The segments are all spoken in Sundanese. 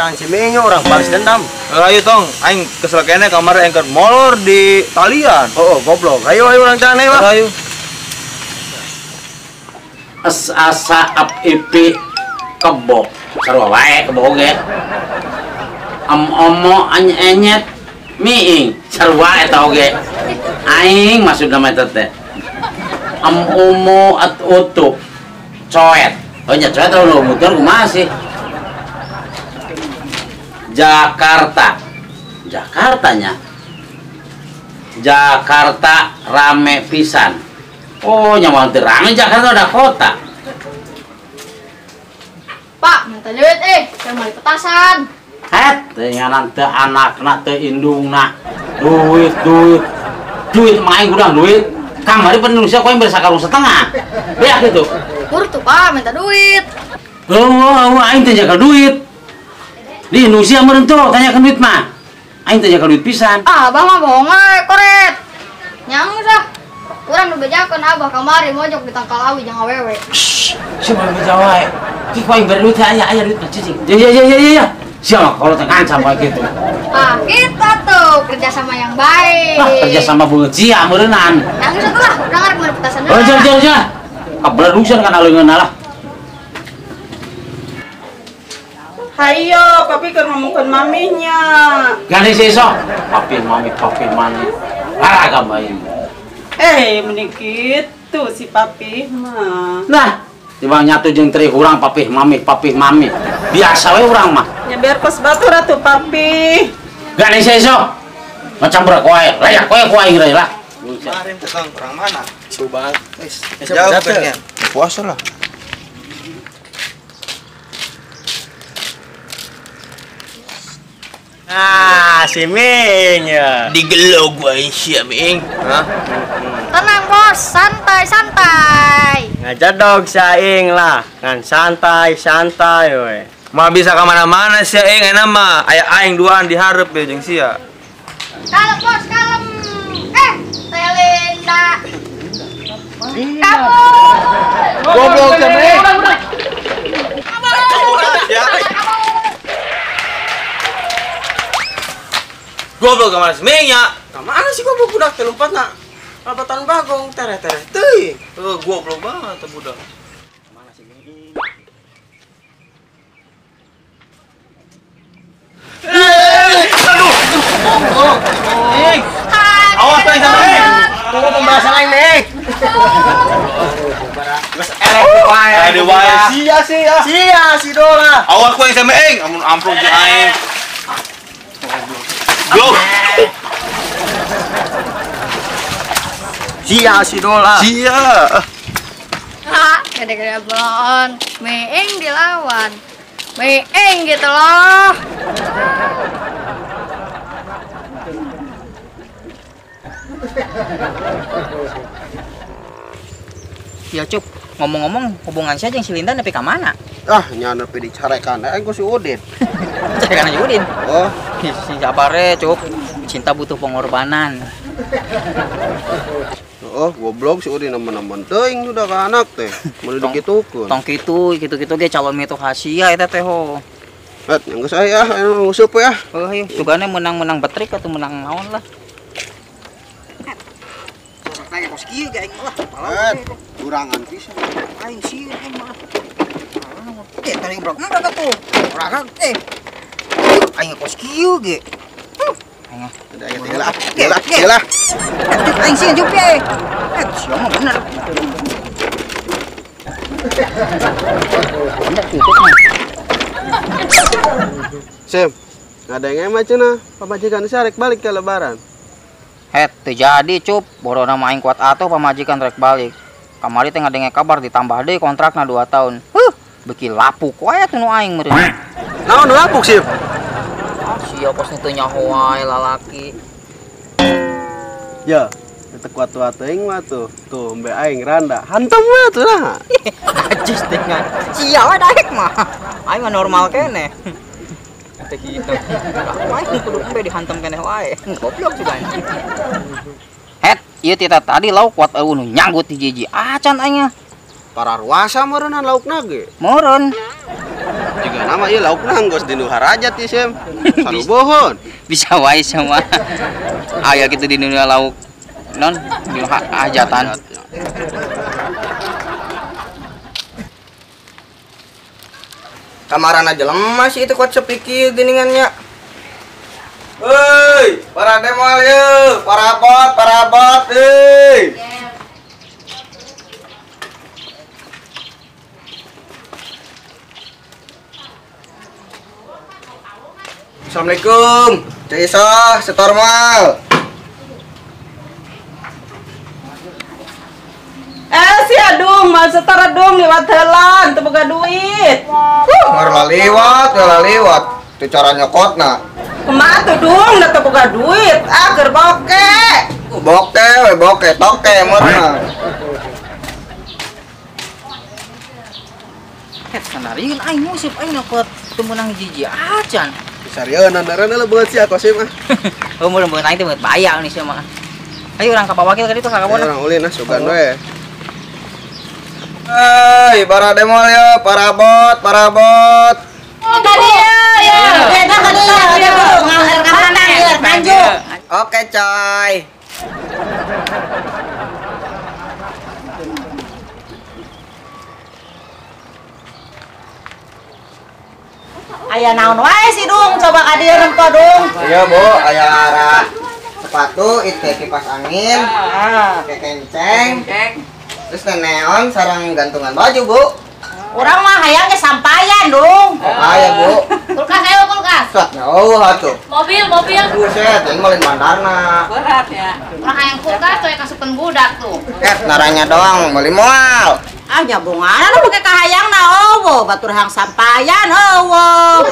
tangan si Ming orang balas dendam. Ayo tong, aing kesel kene kamari aing molor di talian. Oh, goblok. Ayo ayo urang tangan ayo. Ayo. Es asa ap ipi kebo. Sarua wae kebo oge. Am omo enyet miing sarua eta oge. Aing maksudna mah eta teh. Am omo at utup coet. Oh nya coet lu muter kumaha sih? Jakarta. Jakartanya. Jakarta rame pisan. Oh, nyawa teu rame Jakarta udah kota. Pak, minta duit saya mau petasan. Het, teu ngaran teu anakna teu indungna. Duit, duit. Duit mah aing gudang duit. Kamari pan Indonesia ku aing bere sakarung setengah. Beak gitu. Pur tuh, Pak, minta duit. Oh, aing teh jaga duit. Di Indonesia meureun tuh tanyakeun duit mah. Aing teh jaga duit pisan. Ah, abah mah bohong we, koret. Nyang sah. Urang nu bejakeun abah kamari mojok di tangkal awi jeung awewe. Shh, sia mah beja wae. Ki ku aing bere duit aya aya duit mah cicing. Ya ya ya ya ya. Sia mah kalau teh ngancam wae kitu. Ah, kita tuh kerjasama yang baik. Ah, kerjasama beungeut sia meureunan. Nyang satu lah, urang arek meuli petasan. Oh, jauh jauh jauh. Kabeledugsan kana leungeunna lah. Hayo, papi keur ngomongkeun maminya. Gani sih sok. Papi mami, papi mami. Laraga bae. Mending kitu si papi mah. Nah, timbang nyatu jeung teri urang papi mami, papi mami. Biasa we urang mah. Nya biar kos batur atuh papi. Gani sih sok. Ngacampur wae, layak wae ku aing lah. Kemarin tetang orang mana? Subang. Wis, jauh pengen. Puasa lah. Ah, si Ming ya. Digelog wae sia Ming. Hah? Tenang bos, santai santai. Ngajedog saing lah, ngan santai santai we. Mah bisa ka mana-mana sia aing enak mah. Aya aing duaan dihareup ya jeung sia. Kalem bos, kalem. Teh Linda. Kabur. Goblok teh Ming. Goblok kamana si Ming nya? Kamana sih goblok budak teh lompatna? Lompatan bagong tere-tere teuing. Heuh, goblok banget teh budak. Kamana si Ming? Aduh. Ming. Awas teh sama Ming. Tunggu pembahasan lain, Ming. Geus eleh wae. Ade wae sia sia. Sia si Dola. Awas ku yang sama aing, amun amplop jeung aing. Go. Sia si Dola. Sia. Hah, gede-gede belon. Meeng dilawan. Meeng gitu loh. Ya Cuk, ngomong-ngomong hubungan saya jeung si Linda nepi ka mana? Ah, nya nepi dicarekan aing ku si Udin. Carekan aja Udin. Oh, si sabare Cuk, cinta butuh pengorbanan. Oh, goblok si Udin nemen-nemen teuing sudah ka anak teh. Mun dikitukeun. Tong kitu, kitu-kitu ge calon mitoha sia eta teh ho. Et, geus aya anu nguseup ya. Heuh, ayo sugane menang-menang betrik atau menang naon lah. Sok teh kos kieu ge aing lah. Kurangan pisan. Aing sieun aing mah. Tadi ngobrol atuh. Urang teh. Aing kos kieu ge. Aing udah ya lah. Lah, lah. Aing sieun jup ye. Sia mah bener. Bener tutup mah. Sip. Ngadenge mah cenah, pamajikan sia rek balik ke lebaran. Het, teu jadi, Cup. Borona mah aing kuat atuh pamajikan rek balik. Kamari teh ngadenge kabar ditambah deui kontrakna 2 tahun. Huh, beuki lapuk wae atuh nu aing meureun. Naon nu lapuk sih? Ah, sia kos teu nyaho wae lalaki. Ya, teu kuat teuing mah tuh. Tuh embe aing randa. Hantam we atuh lah. Najis teh ngan. Sia we daek mah. Aing mah normal keneh. Teh kitu. Aing kudu embe dihantam keneh wae. Goblok juga. Het, ieu tita tadi lauk kuat eueuh nu nyanggut hiji-hiji acan aing. Pararuasa meureunnan laukna ge. Meureun. Juga nama ieu laukna geus di nu harajat ieu Sem. Sarubohon. Bisa wae sama. Aya kitu di dunia lauk non di hajatan. Kamarana jelema sih itu kuat sepi kieu geuningannya. Hei, para demol yeuh, para bot, hei. Assalamualaikum, Ceu Isoh, setor mal. Si Adung, mal setor Adung liwat helan, teu boga duit. Ngar liwat, teu cara nyokotna. Kumaha tuh Dung, da teu boga duit, ah keur boke. Boke we boke, toke meureun. Het sanarieun aing musib aing nyokot teu meunang hiji-hiji acan. Sarieun andaran lah beungeut sia Kosim ah. Oh, mun beungeut aing teh beungeut bayang nih sia mah. Ayo urang ka Pak Wakil ka ditu ka kabon. Urang ulin ah sugan we. Hei, para demol ya, para bot, para bot. Oh, tadi ya. Beda tadi ya, ngalir ya, tanjuk. Oke, coy. Aya naon wae sih Dung, coba ka dieu nempo Dung. Iya, Bu, aya arah sepatu, itu kipas angin, kayak kenceng. Terus neon sarang gantungan baju, Bu. Urang mah hayang ge sampayan, Dung. Oh, aya, Bu. Kulkas ayo kulkas. Sat, oh, atuh. Mobil, mobil. Buset, ini mah lain bandarna. Berat ya. Urang hayang kulkas tuh kasupan budak tuh. Naranya doang meuli moal. Ah nyabungan anu make kahayangna eueuh, batur hayang sampayan eueuh.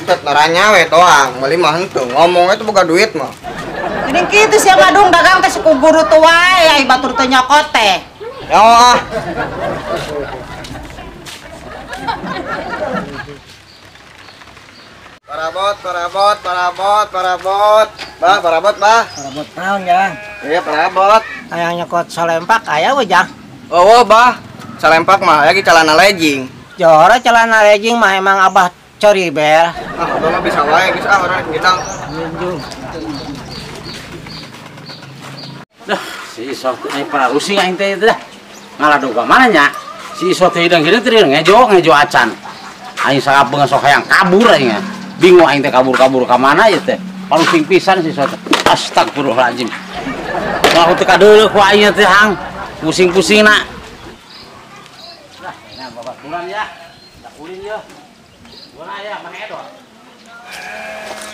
Set naranya we doang, meuli mah henteu. Ngomongnya tuh boga duit mah. Geuning kitu sia mah Dung dagang teh suku guru tuh wae, ai batur teh nyokot teh. Ya ah. Parabot, parabot, parabot, parabot. Bah, parabot, bah. Parabot naon, Jang? Iya, parabot. Hayang nyokot salempak aya we, Jang. Oh, bah. Salempak mah aya ge celana legging. Jora celana legging mah emang abah cori bel. Ah, abah mah bisa wae geus ah urang ngitang. Dah, si Isoh teh parusing aing teh dah. Ngaladog ka mana nya? Si Isoh teh hidang-hidang teh ngejo acan. Aing sakapeung sok hayang kabur aing. Bingung aing teh kabur-kabur ka mana ieu teh. Parusing pisan si Isoh teh. Astagfirullahaladzim. Aku teh kadeuleuh ku aing teh hang. Pusing-pusing na. Lah, nah babaturan ya. Da ulin ye. Gua aya mah edor.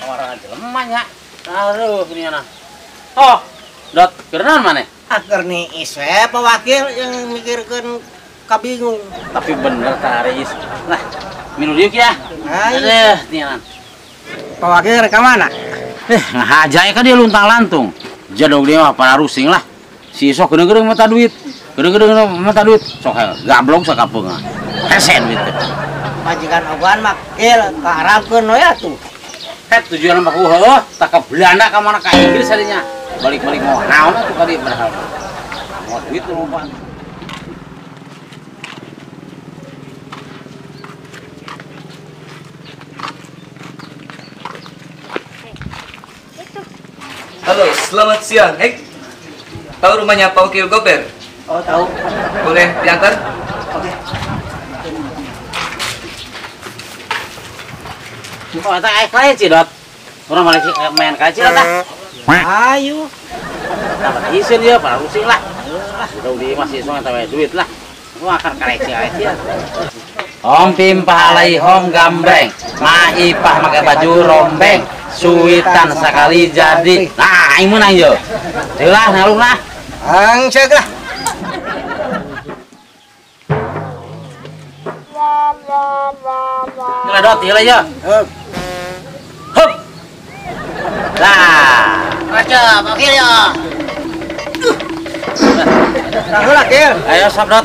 Orang jelema nya. Aduh gini ana. Oh, dot keur naon maneh? Aker niis we Pak Wakil yang mikirkeun kabingung. Tapi bener taris. Nah, minum diuk ya. Aduh, tianan. Pak Wakil rek ka mana? Ngahaja kan dia luntang-lantung. Jadog dia mah pararusing lah. Si Isoh geureung-geureung mata duit. Geureung-geureung mata duit. Sok gablok sakapeung. Hesen duit teh. Majikan ogan mah kil ka Arabkeun we atuh. Het tujuan mah heuh, tak ke Belanda ka mana ka Inggris adinya. Balik-balik mau naon atuh ka dieu padahal. Mau duit loba. Halo, selamat siang. Hei, tahu rumahnya Pak Wakil Gober? Oh, tahu. Boleh diantar? Oke. Oh, eta aya kae Cidot. Urang balik main kae Cidot tah. Ayo. Tambah isin dia, parusing lah. Udah di masih isong eta we duit lah. Gua akan karek-karek. Om pimpah alai hom gambreng, ma ipah make baju rombeng, suitan sekali jadi. Nah, aing meunang ye. Teu lah ngalung lah. Ang ceuk lah. Heula dot, heula ye. Hup. Hup. Lah, Baca, Pak Wakil ya. Nah, heula Kil. Ayo sok dot.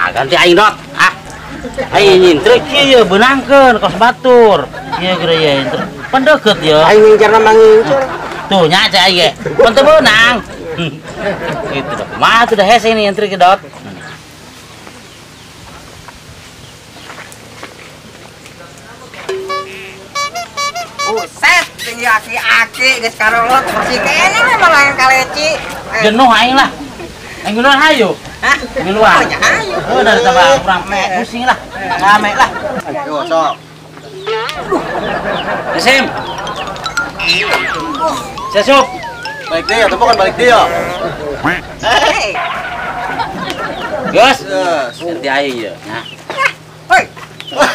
Ah, ganti aing dot. Ah. Aing nyintrek kieu ye beunangkeun kos batur. Ieu geura ye nyintrek. Pan deket ya. Aing ngincer mah ngincer. Tuh nya cai aing ge. Pan teu beunang. Gitu dah. Mah tuh dah hese ini entry ke dot. Buset, tinggi aki-aki geus karolot bersih kene malah yang kaleci. Jenuh aing lah. Aing duluan hayu. Hah? Duluan. Oh, nya hayu. Oh, dari tambah kurang pusing lah. Rame lah. Ayo sok. Sim. Sesuk. Balik dia, atau bukan balik dia. Hei. Gus. Ganti aing ya. Nah. Hei. Wah,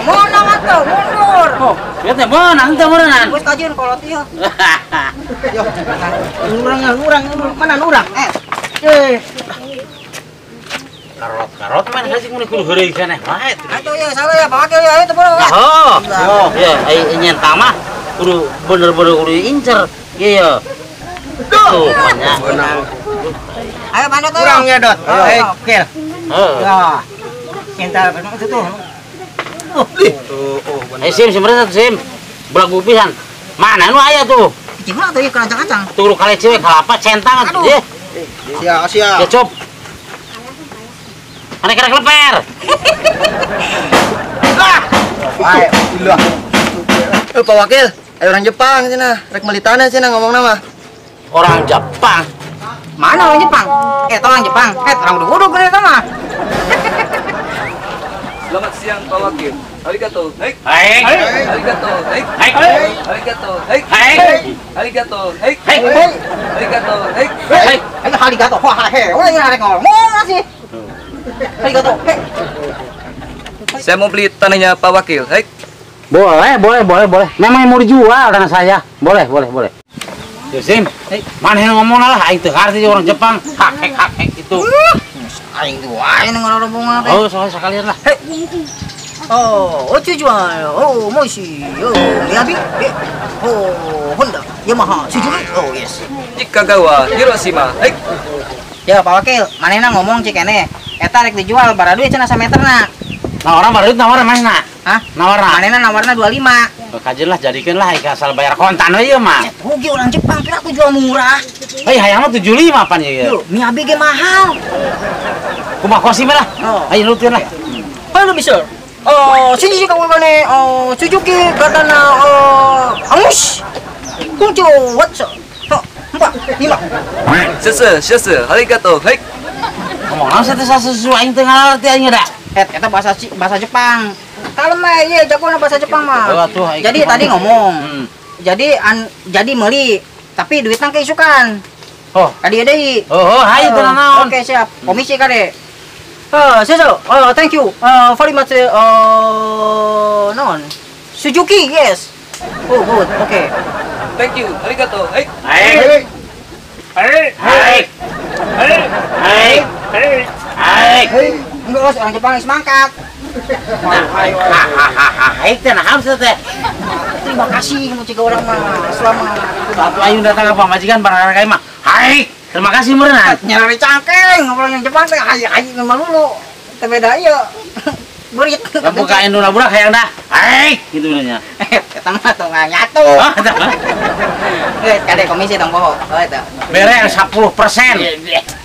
menang atuh, mundur. Oh, ieu teh meunang teh meureunnan. Geus kajeun kolot ieu. Yo, urang, mana urang? Eh. Karot mana sih mun kudu heureuy keneh wae. Atuh ya salah ya Pak Wakil ya ayo teh bola. Oh. Ya, ai nyentang mah kudu bener-bener kudu incer. Iya ya. Tuh, banyak. Ayo bandot ayo. Urang ya dot. Ayo, Kil. Heeh. Ya. Minta itu tuh. Tuh, oh bener. Eh Sim, sebenarnya Sim. Belagu pisan. Mana nu aya tuh? Cing tuh ya kerancang-ancang. Turu kaleci we kalapa centang atuh. Aduh. Sia, sia. Ya cop. Ane kena kleper. Ah. Ayo, ilah. Eh, Pak Wakil, ayo orang Jepang cenah, rek meuli tanah cenah ngomongna mah. Orang Jepang. Mana orang Jepang? Eh, orang Jepang. Eh, orang udah-udah gede mah. Selamat siang Pak Wakil. Arigato. Hei. Hai. Arigato. Hei. Hai. Arigato. Hei. Hai. Arigato. Hei. Hai. Arigato. Hei. Hai. Ayo arigato. Wah, he. Ulah arek ngomong sih. Arigato. Hei. Saya mau beli tanahnya Pak Wakil. Hei. Boleh, boleh, boleh, boleh. Memang mau dijual tanah saya. Boleh, boleh, boleh. Yo Sim, mana yang ngomong lah, aing teu ngarti orang Jepang. Hak hak hak itu. Aing tuh aing ngorobongan teh. Oh, soalnya sekalian lah. Hei. Oh, Ochujuan. Oh, Moshi. Oh, Miyabi. Oh, Honda. Yamaha. Suzuki. Oh, yes. Ikagawa, Hiroshima. Hei. Ya, Pak Wakil, manehna ngomong cik ene. Eta rek dijual bara duit cenah sameterna. Nah, orang baru duit nawar manehna. Hah? Nawarna. Manehna nawarna 25. Kajeun lah jadikeun lah asal bayar kontan we ieu mah. Rugi orang Jepang kira aku jual murah. Hei, hayang mah 75 pan ieu. Miyabi ge mahal. Kumaha kosi mah lah. Ayo nutieun lah. Halo mister. Oh, sini kamu kane. Oh, Suzuki Katana oh, Angus. Kuncu what's up? 4, 5. Sese, sese, arigato. Hei. Ngomong naon teh sasusu aing teu ngalarti aing da. Eta bahasa Jepang. Kalem mah ieu jagona bahasa Jepang mah. Jadi tadi ngomong. Jadi jadi meuli, tapi duitna keisukan. Oh, tadi deui. Oh, hayu teu naon. Oke, siap. Komisi kade. Sese, thank you. Very much non. Suzuki, yes. Oh, good. Oke. Okay. Thank you. Arigato. Hei. Hei. Hei. Hei. Hei. Hei. Hei. Enggak, orang Jepang geus mangkat. Hei teh naon teh? Terima kasih mun ciga urang mah selama satu aing datang ke pamajikan barang kayak mah. Hai. Terima kasih meureun. Nyari cangkeng ngobrol yang Jepang teh hai hai melulu. Teh beda ieu. Berit. Lamun ka nu budak hayang dah. Hai gitu nya. Eta mah tong nyatu. Geus kade komisi tong poho. Oh eta. Bere 10%.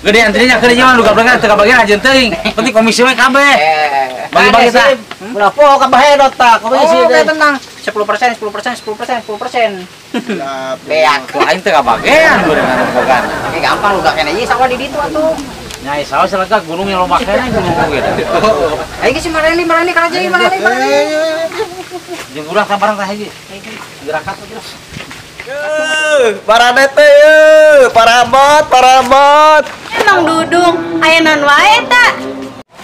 Gede antrinya keur nyawa nu gablegan teu kabagian ajeun teuing. Penting komisi we kabeh. Bagi-bagi tah. Ulah poho ka bahedot tah komisi teh. Oke tenang. 10%, 10%, 10%, 10%. Beak tuh aing teu kabagian beureunan bogan. Oke gampang lu gak kene ieu sawah di ditu atuh. Nyai sawah selaka gunung yang loba kene gunung oge. Ayo geus marani marani kana jadi marani marani. Jeung urang ka barang tah hiji. Gerakan terus. Parade teh ye, parabot, parabot. Emang Dudung, aya naon wae ta?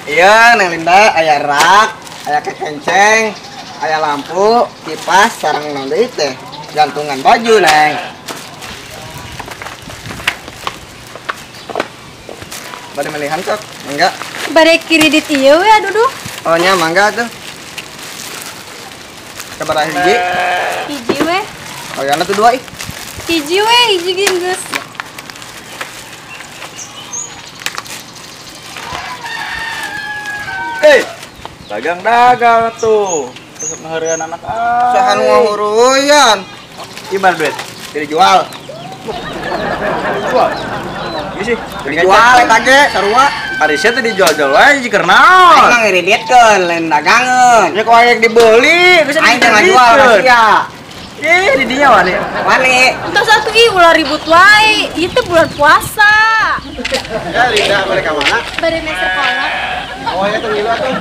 Iya, Neng Linda, aya rak, aya kekenceng, aya lampu, kipas, sarang naon deui teh, gantungan baju, Neng. Bade melihan sok, mangga. Bade kredit ieu we Dudung. Oh nya mangga tuh. Sabaraha hiji? Hiji we. Oh ya, tuh dua ih. Hiji we, hiji ge geus. Hei, dagang-dagang tuh. Resep ngaheurean anak aing. Saha nu ngahuruyan? Ieu mana duit? Dijual. Dijual. Ieu sih, Dijual eta ge sarua. Ari sia teh dijual-jual wae jiker naon. Aing mah ngiriditkeun lain dagangeun. Ya kok aing dibeli, bisa Aing teh ngajual ka sia. Ih, di dinya wani. Wani. Entos atuh ih ulah ribut wae. Ieu teh bulan puasa. Ya Linda balik ka mana? Bade naik sekolah. Oh ya tunggu atuh.